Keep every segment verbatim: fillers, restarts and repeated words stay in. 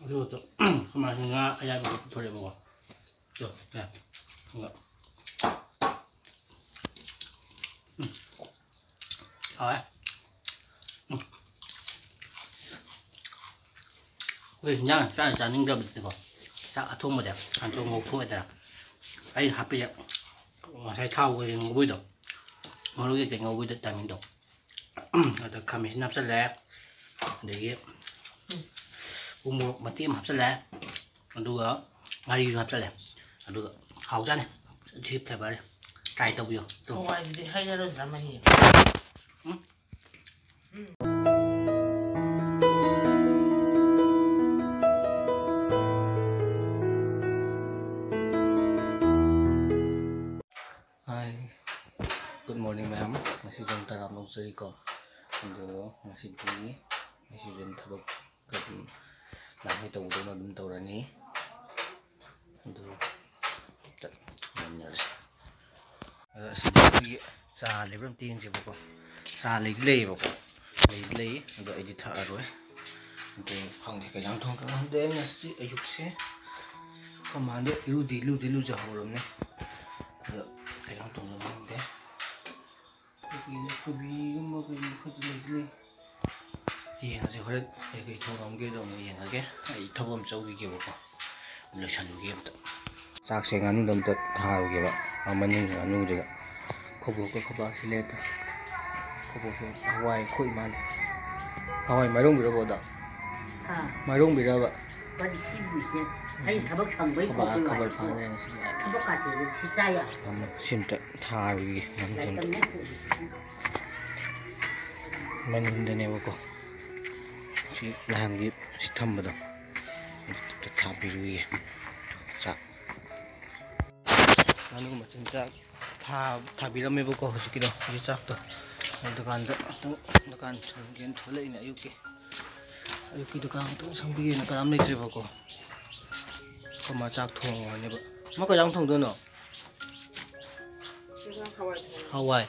ꯑꯗꯨꯒ ꯀꯃꯥꯏꯅ ꯉꯥ ꯑꯌꯥꯏꯕ ꯄꯨꯊꯣꯔꯛꯑꯦꯕꯀꯣ꯫ ꯇꯣ, ꯁꯦ꯫ ꯑꯗꯨꯒ, ꯎꯝ꯫ ꯍꯥꯎꯋꯦ꯫ ꯎꯝ꯫ ꯑꯩꯈꯣꯏ ꯍꯤꯟꯖꯥꯡ ꯆꯥ-, ꯆꯥꯅꯤꯡꯗꯕꯗꯗꯤꯀꯣ, ꯆꯥꯛ ꯑꯊꯣꯡꯕꯁꯦ ꯈꯥꯡꯆꯧ ꯉꯧꯊꯣꯛꯑꯦꯗꯅ꯫ ꯑꯩ ꯍꯥꯞꯄꯤꯁꯦ ꯉꯁꯥꯏ ꯊꯥꯎ ꯀꯩꯀꯩ ꯉꯧꯕꯩꯗꯣ, ꯃꯔꯣꯏ ꯀꯩꯀꯩ ꯉꯧꯕꯩꯗꯣ timing ꯗꯣ꯫ ꯑꯗ ꯈꯥꯃꯦꯟꯁꯤꯟ ꯍꯥꯞꯆꯜꯂꯦ, ꯑꯗꯒꯤ ꯎ ꯃꯣꯔꯣꯛ ꯃꯇꯦꯛ ꯑꯃ ꯍꯥꯞꯆꯜꯂꯦ, ꯑꯗꯨꯒ ꯉꯥꯔꯤꯁꯨ ꯍꯥꯞꯆꯜꯂꯦ꯫ ꯑꯗꯨꯒ ꯍꯥꯎꯖꯥꯠꯅꯤ꯫ ꯁꯤ flavour ꯁꯦ try ꯇꯧꯕꯤꯌꯨ꯫ ꯇꯨ꯫ ꯍꯋꯥꯏꯗꯨꯗꯤ ꯍꯩꯔꯔꯣꯏꯗ꯭ꯔꯥ ꯃꯍꯤ? ꯎꯝ? ꯎꯝ꯫ Hi, good morning ꯃꯌꯥꯝ꯫ ꯉꯁꯤ ꯑꯗꯨꯝ ꯇꯔꯥꯝ ꯑꯣꯛꯆꯔꯤꯀꯣ꯫ ꯑꯗꯣ ꯉꯁꯤꯗꯤ, ꯉꯁꯤꯁꯨ ꯑꯗꯨꯝ ꯊꯕꯛ ꯑꯗꯨꯝ ꯅꯍꯥꯟꯈꯩ ꯇꯧꯕꯗꯧꯅ ꯑꯗꯨꯝ ꯇꯧꯔꯅꯤ꯫ ꯑꯗꯨ ꯑꯝꯇ ꯉꯝꯅꯔꯁꯤ꯫ ꯑꯗꯣ ꯑꯁꯤꯗ ꯑꯩꯈꯣꯏꯒꯤ ꯆꯥ ꯂꯩꯕ꯭ꯔꯥ ꯑꯝꯇ ꯌꯦꯡꯁꯦꯕꯀꯣ꯫ ꯆꯥ ꯂꯩꯗꯤ ꯂꯩꯌꯦꯕꯀꯣ꯫ ꯂꯩꯗꯤ ꯂꯩ, ꯑꯗꯣ ꯑꯩꯗꯤ ꯊꯛꯑꯔꯣꯏ꯫ ꯑꯗꯣ ꯈꯪꯗꯦ ꯀꯩ ꯏꯟꯖꯥꯡ ꯊꯣꯡꯗꯣꯏꯅꯣ ꯈꯪꯗꯦ ꯉꯁꯤ ꯑꯌꯨꯛꯁꯦ꯫ ꯑꯩꯈꯣꯏ ꯃꯥꯗꯤ ꯏꯔꯨꯗꯤ ꯏꯔꯨꯗꯤ ꯂꯨꯖꯍꯧꯔꯕꯅꯦ꯫ ꯑꯗꯣ ꯀꯩ ꯏꯟꯖꯥꯡ ꯊꯣꯡꯗꯣꯏꯅꯣ ꯈꯪꯗꯦ꯫ ꯀꯣꯕꯤꯅꯦ, ꯀꯣꯕꯤꯒꯨꯝꯕ ꯀꯩꯒꯨꯝꯕ ꯈꯔꯗꯤ ꯂꯩꯗꯤ ꯂꯩ꯫ ꯌꯦꯡꯉꯁꯦ ꯍꯣꯔꯦꯟ ꯀꯩꯀꯩ ꯊꯣꯡꯉꯝꯒꯦꯗꯣ ꯑꯃꯨꯛ ꯌꯦꯡꯉꯒꯦ꯫ ꯑꯩ ꯊꯕꯛ ꯑꯃ ꯆꯧꯈꯤꯒꯦꯕꯀꯣ꯫ ꯂꯣꯏꯁꯟꯂꯨꯒꯦ ꯑꯝꯇ꯫ ꯆꯥꯛꯁꯦ ꯉꯥꯅꯨꯗ ꯑꯝꯇ ꯊꯥꯔꯨꯒꯦꯕ꯫ ꯑꯥ, ꯃꯅꯤꯡꯒꯤ ꯉꯥꯅꯨꯗꯨꯗ꯫ ꯈꯣꯕꯣꯛꯀ ꯈꯣꯕꯥꯛꯁꯤ ꯂꯦꯠꯇ꯫ ꯈꯣꯕꯣꯛꯁꯦ ꯍꯋꯥꯏ ꯈꯣꯛꯏ ꯃꯥꯜꯂꯦ꯫ ꯍꯋꯥꯏ ꯃꯥꯏꯔꯣꯡꯕꯤꯔꯕꯣ ꯑꯗꯣ? ꯑꯥ꯫ ꯃꯥꯏꯔꯣꯡꯕꯤꯔꯕ? ꯋꯥꯔꯤ ꯁꯤꯕꯨꯏꯁꯦ꯫ ꯑꯩ ꯊꯕꯛ ꯁꯪꯕꯩ ꯈꯣꯕꯥꯛ ꯀꯧꯕꯩ ꯈꯕꯔ ꯋꯥꯅꯤꯀꯣ꯫ ꯐꯥꯗ꯭ꯔꯦ ꯉꯁꯤꯗꯤ꯫ ꯊꯕꯛ ꯀꯥꯁꯦ ꯁꯤ ꯆꯥ ꯌꯥ꯫ ꯁꯤ ꯑꯝꯇ ꯊꯥꯔꯨꯒꯦ ꯉꯥꯅꯨꯗ ꯑꯝꯇ꯫ ꯂꯥꯏꯔꯤꯛ ꯇꯝꯕ ꯃꯅꯤꯡꯗꯅꯦꯕꯀꯣ꯫ ꯁꯤ ꯅꯍꯥꯟꯒꯤ ꯁꯤ ꯊꯝꯕꯗꯣ꯫ ꯑꯗꯨꯗ ꯊꯥꯕꯤꯔꯨꯏꯌꯦ꯫ ꯆꯥꯛ꯫ ꯉꯥꯅꯨ ꯃꯆꯤꯟꯖꯥꯛ ꯊꯥ-, ꯊꯥꯕꯤꯔꯝꯃꯦꯕꯀꯣ ꯍꯧꯖꯤꯛꯀꯤꯗꯣ, ꯍꯧꯖꯤꯛ ꯆꯥꯛꯇꯣ꯫ ꯑꯗꯨꯀꯥꯟꯗ ꯉꯥꯛꯇꯪ ꯗꯨꯀꯥꯟ ꯁꯪꯒꯦꯅ ꯊꯣꯛꯂꯛꯏꯅꯦ ꯑꯌꯨꯛꯀꯤ꯫ ꯑꯌꯨꯛꯀꯤ ꯗꯨꯀꯥꯟ ꯉꯥꯛꯇꯪ ꯁꯪꯕꯤꯒꯦꯅ ꯀꯅꯥꯝ ꯂꯩꯇ꯭ꯔꯦꯕꯀꯣ꯫ ꯑꯩꯈꯣꯏ ꯃꯥ ꯆꯥꯛ ꯊꯣꯡꯉꯨꯔꯅꯦꯕ꯫ ꯃꯥ ꯀꯩ ꯏꯟꯖꯥꯡ ꯊꯣꯡꯗꯣꯏꯅꯣ? ꯆꯦꯡꯉꯥ ꯍꯋꯥꯏ ꯊꯣꯡꯉꯦ꯫ ꯍꯋꯥꯏ꯫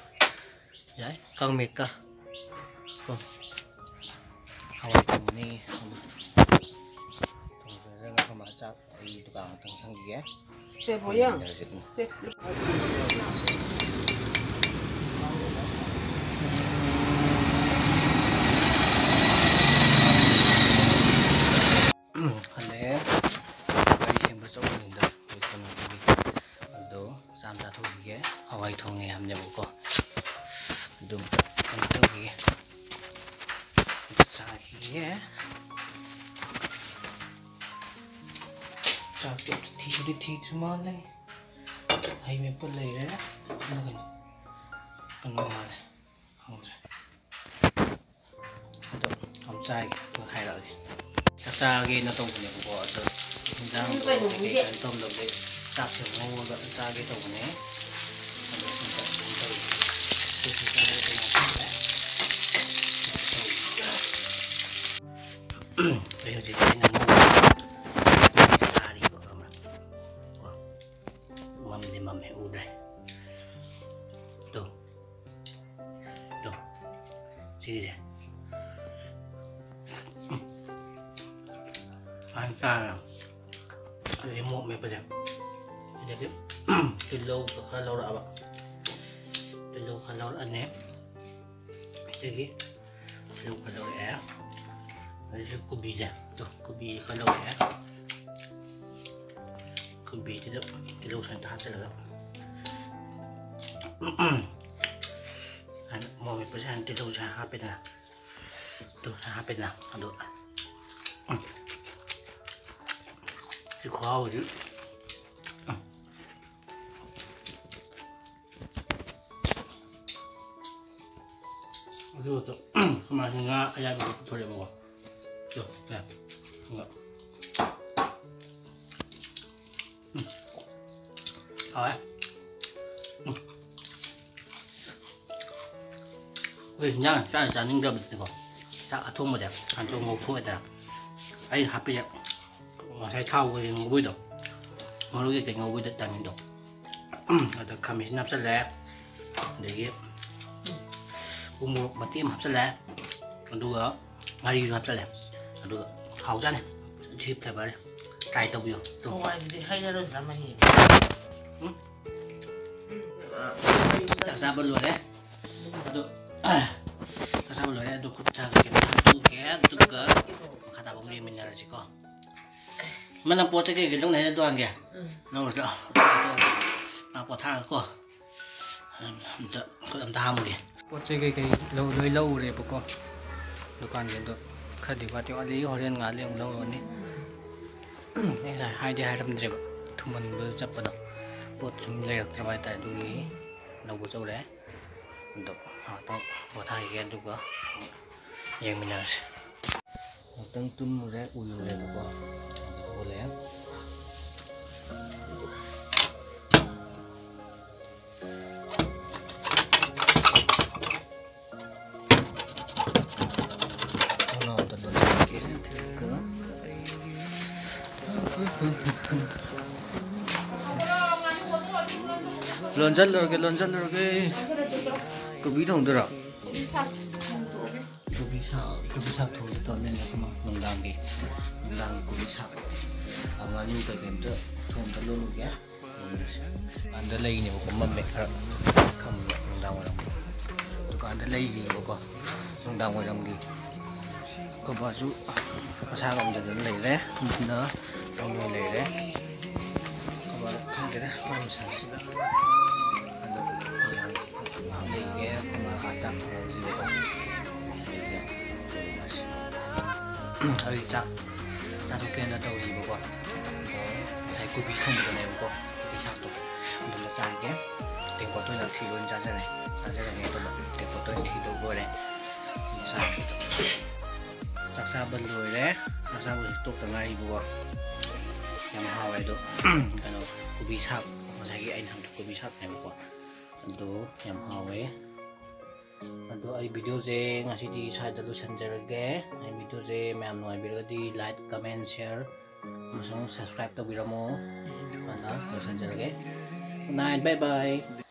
ꯌꯥꯏ, ꯀꯥꯡꯃꯦꯠꯀ꯫ ꯀꯣ꯫ ꯍꯋꯥꯏ ꯊꯣꯡꯉꯅꯤ꯫ ꯑꯩꯈꯣꯏ ꯃꯥ ꯆꯥꯛ ꯑꯩ ꯗꯨꯀꯥꯟ ꯉꯥꯛꯇꯪ ꯁꯪꯈꯤꯒꯦ꯫ ꯁꯦ, ꯕꯣꯌꯥ꯫ ꯌꯦꯡꯃꯤꯟꯅꯔꯁꯤ ꯑꯗꯨꯝ꯫ ꯁꯦ꯫ ꯍꯜꯂꯛꯑꯦ꯫ ꯒꯥꯔꯤ ꯁꯦꯝꯕ ꯆꯠꯂꯨꯕꯅꯤꯗ, ꯑꯩꯈꯣꯏ ꯀꯩꯅꯣꯗꯒꯤ꯫ ꯑꯗꯣ ꯆꯥꯛ ꯑꯃ ꯆꯥꯊꯣꯛꯈꯤꯒꯦ꯫ ꯍꯋꯥꯏ ꯊꯣꯡꯉꯦ ꯍꯥꯏꯕꯅꯦꯕꯀꯣ꯫ ꯑꯗꯨꯝ ꯀꯩꯅꯣ ꯇꯧꯈꯤꯒꯦ꯫ ꯑꯗꯨ ꯆꯥꯈꯤꯒꯦ꯫ ꯆꯥꯛꯇꯤ ꯑꯝꯇ ꯊꯤꯕꯗꯤ ꯊꯤꯗ꯭ꯔꯤ ꯃꯥꯜꯂꯦ꯫ ꯍꯩ ꯃꯦꯠꯄ ꯂꯩꯔꯦ꯫ ꯑꯗꯨꯒ ꯀꯩꯅꯣ ꯃꯥꯜꯂꯦ꯫ ꯈꯪꯗ꯭ꯔꯦ꯫ ꯑꯗꯣ ꯌꯥꯝ ꯆꯥꯏꯒꯦ ꯑꯗꯨꯒ ꯍꯥꯏꯔꯛꯑꯒꯦ꯫ ꯆꯥꯛ ꯆꯥꯒꯦꯅ ꯇꯧꯕꯅꯦꯕꯀꯣ, ꯑꯗꯣ ꯏꯟꯖꯥꯡꯗꯣ ꯀꯩꯀꯩ ꯀꯩꯅꯣ ꯇꯧꯔꯝꯗꯕꯗꯩ ꯆꯥꯛꯁꯦ ꯉꯧꯔꯒ ꯑꯗꯨꯝ ꯆꯥꯒꯦ ꯇꯧꯕꯅꯦ꯫ ꯑꯗꯣ ꯑꯝꯇ ꯀꯩꯅꯣ ꯇꯧꯔꯤꯒꯦ꯫ ꯆꯥꯛꯁꯦ ꯆꯥꯔꯒ ꯀꯩꯅꯣ ꯇꯧꯔꯤꯒꯦ꯫ ꯑꯩ ꯍꯧꯖꯤꯛ ꯑꯩꯅ ꯉꯧꯕ ꯆꯥꯔꯤꯕ ꯈꯪꯕ꯭ꯔꯥ? ꯀꯣ꯫ ꯃꯝꯗꯤ ꯃꯝꯃꯦ, ꯎꯗ꯭ꯔꯦ꯫ ꯇꯨ꯫ ꯇꯨ꯫ ꯁꯤꯒꯤꯁꯦ꯫ ꯎꯝ꯫ ꯁꯨꯃꯥꯏꯅ ꯆꯥꯔꯦ꯫ ꯑꯗꯩ ꯃꯣꯔꯣꯛ ꯃꯦꯠꯄꯁꯦ꯫ ꯑꯗꯒꯤ ꯇꯤꯜꯍꯧ ꯈꯔ ꯂꯧꯔꯛꯑꯕ꯫ ꯇꯤꯜꯍꯧ ꯈꯔ ꯂꯧꯔꯛꯑꯅꯤ꯫ ꯑꯗꯒꯤ ꯇꯤꯜꯍꯧ ꯈꯔ ꯂꯧꯔꯛꯑꯦ꯫ ꯑꯗꯒꯤ ꯀꯣꯕꯤꯁꯦ꯫ ꯇꯨ, ꯀꯣꯕꯤ ꯈꯔ ꯂꯧꯔꯛꯑꯦ꯫ ꯀꯣꯕꯤꯁꯤꯗ ꯇꯤꯜꯍꯧ ꯁꯨꯃꯥꯏꯅ ꯍꯥꯞꯆꯤꯜꯂꯒ ꯍꯥꯟꯅ ꯃꯣꯔꯣꯛ ꯃꯦꯠꯄꯁꯦ ꯍꯥꯟꯅ ꯇꯤꯜꯍꯧꯁꯦ ꯍꯥꯞꯄꯦꯗꯅ꯫ ꯇꯨ, ꯁꯨꯃꯥꯏꯅ ꯍꯥꯞꯄꯦꯗꯅ꯫ ꯑꯗꯨ, ꯎꯝ꯫ ꯁꯤ ꯈꯨꯍꯥꯎꯁꯤ꯫ ꯎꯝ꯫ ꯑꯗꯨꯒ ꯇꯨ, ꯑꯩꯈꯣꯏ ꯃꯥꯁꯤ ꯉꯥ ꯑꯌꯥꯏꯕ ꯑꯃ ꯄꯨꯊꯣꯔꯛꯑꯦꯕꯀꯣ꯫ ꯇꯨ, ꯁꯦ꯫ ꯑꯗꯨꯒ, ꯎꯝ꯫ ꯍꯥꯎꯋꯦ꯫ ꯎꯝ꯫ ꯑꯩꯈꯣꯏ ꯍꯤꯟꯖꯥꯡ ꯆꯥ ꯆꯥꯅꯤꯡꯗꯕꯗꯗꯤꯀꯣ, ꯆꯥꯛ ꯑꯊꯣꯡꯕꯁꯦ ꯍꯥꯟꯅ ꯉꯧꯊꯣꯛꯑꯦꯗꯅ꯫ ꯑꯩ ꯍꯥꯞꯄꯤꯁꯦ ꯉꯁꯥꯏ ꯊꯥꯎ ꯀꯩꯀꯩ ꯉꯧꯕꯩꯗꯣ, ꯃꯔꯣꯏ ꯀꯩꯀꯩ ꯉꯧꯕꯩꯗꯣ timingꯗꯣ꯫ ꯑꯗ ꯈꯥꯃꯦꯟꯁꯤꯟ ꯍꯥꯞꯆꯜꯂꯦ, ꯑꯗꯒꯤ ꯎ ꯃꯣꯔꯣꯛ ꯃꯇꯦꯛ ꯑꯃ ꯍꯥꯞꯆꯜꯂꯦ, ꯑꯗꯨꯒ ꯉꯥꯔꯤꯁꯨ ꯍꯥꯞꯆꯜꯂꯦ, ꯑꯗꯨꯒ ꯍꯥꯎꯖꯥꯠꯅꯤ꯫ ꯁꯤ flavourꯁꯦ꯫ Try ꯇꯧꯕꯤꯌꯨ꯫ ꯇꯨ꯫ ꯍꯋꯥꯏꯗꯨꯗꯤ ꯍꯩꯔꯔꯣꯏꯗ꯭ꯔꯥ ꯃꯍꯤ? ꯎꯝ? ꯆꯥꯛ ꯆꯥꯕ ꯂꯣꯏꯔꯦ꯫ ꯑꯗꯨ, ꯆꯥꯛ ꯆꯥꯕ ꯂꯣꯏꯔꯦ꯫ ꯑꯗꯨ ꯈꯨꯠ ꯁꯥ ꯀꯩꯀꯩ ꯃꯌꯥꯝ ꯇꯨꯒꯦ꯫ ꯑꯗꯨꯒ ꯃꯈꯥ ꯇꯥꯕ ꯑꯃꯨꯛ ꯌꯦꯡꯃꯤꯟꯅꯔꯁꯤꯀꯣ꯫ ꯃꯅꯝ ꯄꯣꯠ ꯆꯩ ꯀꯩꯀꯩ ꯂꯧꯅꯤ ꯍꯥꯏꯅ ꯗꯨꯀꯥꯟꯒꯤ? ꯎꯝ꯫ ꯂꯧꯔꯁꯤ ꯂꯥꯛꯑꯣ꯫ ꯉꯥꯏꯍꯥꯛ ꯄꯣꯊꯥꯔꯒꯀꯣ꯫ ꯑꯝꯇ, ꯈꯨꯠ ꯑꯝꯇ ꯍꯥꯝꯃꯨꯒꯦ꯫ ꯄꯣꯠ ꯆꯩ ꯀꯩꯀꯩ ꯂꯧ-, ꯂꯣꯏ ꯂꯧꯔꯦꯕꯀꯣ꯫ ꯗꯨꯀꯥꯟꯒꯤ ꯑꯗꯣ ꯈꯔꯗꯤ ꯋꯥꯠꯇꯤ ꯋꯥꯠꯂꯤ, ꯍꯣꯔꯦꯟ ꯉꯥꯏꯍꯥꯛ ꯂꯩ ꯑꯃꯨꯛ ꯂꯧꯔꯨꯔꯅꯤ꯫ ꯑꯩ ꯉꯁꯥꯏ ꯍꯥꯏꯗꯤ ꯍꯥꯏꯔꯝꯗ꯭ꯔꯦꯕ, ꯊꯨꯝꯍꯟꯕ ꯆꯠꯄꯗꯣ ꯄꯣꯠ ꯁꯨꯝ ꯂꯩꯔꯛꯇ꯭ꯔꯕ ꯍꯥꯏꯇꯥꯔꯦ, ꯑꯗꯨꯒꯤ ꯂꯧꯕ ꯆꯧꯔꯦ꯫ ꯑꯗꯣ ꯉꯥꯏꯍꯥꯛꯇꯪ ꯄꯣꯊꯥꯈꯤꯒꯦ, ꯑꯗꯨꯒ ꯑꯃꯨꯛ ꯌꯦꯡꯃꯤꯟꯅꯔꯁꯤ꯫ ꯉꯥꯛꯇꯪ ꯇꯨꯝꯃꯨꯔꯦ, ꯎꯏꯔꯨꯔꯦꯕꯀꯣ꯫ ꯑꯗꯣ ꯍꯧꯒꯠꯂꯛꯑꯦ꯫ ꯊꯣꯡꯅꯥꯎꯗ ꯂꯣꯟꯁꯤꯟꯒꯦ꯫ ꯑꯗꯨꯒ ꯂꯣꯟꯁꯤꯜꯂꯨꯔꯒꯦ, ꯂꯣꯟꯁꯤꯜꯂꯨꯔꯒꯦ꯫ ꯀꯣꯕꯤ ꯊꯣꯡꯗꯣꯏꯔꯣ? ꯀꯣꯕꯤ ꯁꯥꯛ ꯊꯣꯡꯗꯣꯛꯑꯒꯦ꯫ ꯀꯣꯕꯤ ꯁꯥꯛ, ꯀꯣꯕꯤ ꯁꯥꯛ ꯊꯣꯡꯒꯦ ꯇꯧꯔꯝꯃꯤꯅꯦ, ꯑꯩꯈꯣꯏ ꯃꯥ ꯅꯨꯡꯗꯥꯡꯒꯤ, ꯅꯨꯡꯗꯥꯡꯒꯤ ꯀꯣꯕꯤ ꯁꯥꯛ꯫ ꯉꯥꯅꯨ ꯀꯩꯀꯩ ꯑꯝꯇ ꯊꯣꯡꯗ ꯂꯣꯜꯂꯨꯒꯦ꯫ ꯑꯗ ꯂꯩꯅꯦꯕꯀꯣ, ꯃꯝꯃꯦ ꯈꯔ ꯈꯪꯕ ꯅꯨꯡꯗꯥꯡ ꯋꯥꯏꯔꯝ ꯗꯨꯀꯥꯟꯗ ꯂꯩꯔꯤꯕꯀꯣ, ꯅꯨꯡꯗꯥꯡ ꯋꯥꯏꯔꯝꯒꯤ꯫ ꯑꯩꯈꯣꯏ ꯕꯥꯁꯨ ꯃꯁꯥ ꯉꯝꯗꯗꯅ ꯂꯩꯔꯦ, ꯑꯗꯨꯅ ꯑꯩ ꯅꯣꯏ ꯂꯩꯔꯦ꯫ ꯑꯩꯈꯣꯏ ꯕꯥ ꯈꯪꯗꯦꯗ, ꯃꯥꯏ ꯃꯁꯥꯁꯤ꯫ ꯑꯗꯣ ꯉꯥꯏꯍꯥꯛ ꯂꯩꯒꯦ, ꯑꯩꯈꯣꯏ ꯃꯥ ꯆꯥꯛ ꯊꯣꯡꯍꯧꯔꯤꯕꯀꯣ꯫ ꯑꯩ ꯆꯥꯛ ꯆꯥꯊꯣꯛꯀꯦꯅ ꯇꯧꯔꯤꯕꯀꯣ꯫ ꯉꯁꯥꯏ ꯀꯣꯕꯤ ꯊꯣꯡꯕꯗꯨꯅꯦꯕꯀꯣ, ꯀꯣꯕꯤ ꯁꯥꯛꯇꯣ꯫ ꯑꯗꯨꯝꯕ ꯆꯥꯒꯦ꯫ ꯇꯦꯡꯀꯣꯠꯇ ꯑꯣꯏꯅ ꯊꯤꯕ ꯑꯣꯏꯅ ꯆꯥꯖꯔꯦ꯫ ꯆꯥꯖꯔꯒꯦ ꯑꯗꯨꯝꯕ ꯇꯦꯡꯀꯣꯠꯇ ꯑꯣꯏꯅ ꯊꯤꯗꯧꯕ ꯑꯣꯏꯔꯦ꯫ ꯆꯥꯛ ꯆꯥꯕ ꯂꯣꯏꯔꯦ꯫ ꯆꯥꯛ ꯆꯥꯕꯁꯨ ꯇꯣꯛꯇ ꯉꯥꯏꯔꯤꯕꯀꯣ꯫ ꯌꯥꯝ ꯍꯥꯎꯋꯦ ꯑꯗꯣ꯫ ꯀꯩꯅꯣ, ꯀꯣꯕꯤ ꯁꯥꯛ, ꯉꯁꯥꯏꯒꯤ ꯑꯩꯅ ꯍꯥꯏꯕꯗꯣ ꯀꯣꯕꯤ ꯁꯥꯛꯅꯦꯕꯀꯣ꯫ ꯑꯗꯣ ꯌꯥꯝ ꯍꯥꯎꯋꯦ꯫ ꯑꯗꯣ ꯑꯩ ꯚꯤꯗꯤꯑꯣꯁꯦ ꯉꯁꯤꯗꯤ ꯁ꯭ꯋꯥꯏꯗ ꯂꯣꯏꯁꯤꯟꯖꯔꯒꯦ꯫ ꯑꯩ ꯚꯤꯗꯤꯑꯣꯁꯦ ꯃꯌꯥꯝ ꯅꯨꯡꯉꯥꯏꯕꯤꯔꯒꯗꯤ like, comment, share ꯑꯃꯁꯨꯡ subscribe ꯇꯧꯕꯤꯔꯝꯃꯣ꯫ ꯑꯗꯨꯅ ꯂꯣꯏꯁꯤꯟꯖꯔꯒꯦ꯫ Good night, bye bye꯫